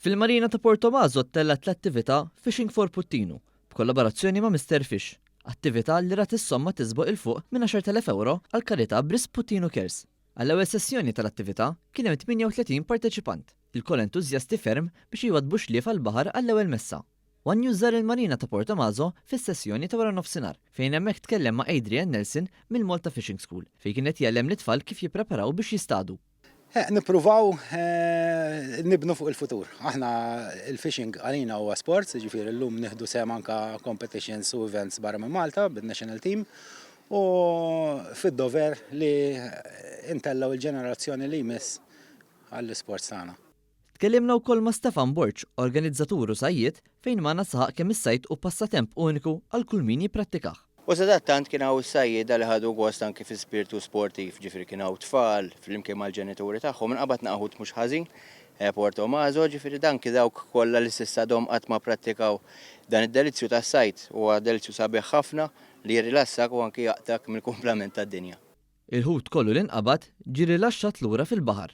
Fil-Marina ta' Portomaso ttellgħet l-attività Fishing for Puttinu b'kollaborazzjoni ma' Mister Fish, attività li rat is-somma tisboq 'il fuq minn 10,000 ewro għall-karità b'risq Puttinu Cares. Għall-ewwel sessjoni tal-attività kien hemm 38 parteċipant, ilkoll entużjasti ferm biex jwaddbu xlief għall-baħar għall-ewwel messa. One News żar il-Marina ta' Portomaso fis-sessjoni ta' waranofsinhar fejn hemmhekk tkellem ma' Adrian Nelson mill-Malta Fishing School fejn kien qed jgħallem lit-tfal kif jippreparaw biex jistadu. Nippruvaw nibnu fuq il-futur. Aħna il-fishing għalina huwa sport, jiġifieri llum nieħdu sehem anke competitions u events barra minn Malta bin-national team u fid-dover li ntellgħu l-ġenerazzjoni li jmiss għall-isports tagħna. Tkellimna wkoll ma' Stefan Borg, organizzatur u sajjied, fejn magħna saħaq kemm is-sajd hu passatemp uniku għal kull min jipprattikah. U sadattant kien hawn is-sajjieda li ħadu gost anki fi spirtu sportiv, ġifieri kien hawn tfal flimkien mal-ġenituri tagħhom, inqabad naqa' ħut mhux ħażin, Portomaso, ġifieri dan anki dawk kollha li s'issa għadhom qatt ma pprattikaw dan id-delizzju tas-sajd, huwa delizzju sabiħ ħafna li jirrilassak u anki jaqtgħek mill-kumplament tad-dinja. Il-ħut kollu li nqabad ġie rilaxxat lura fil-baħar.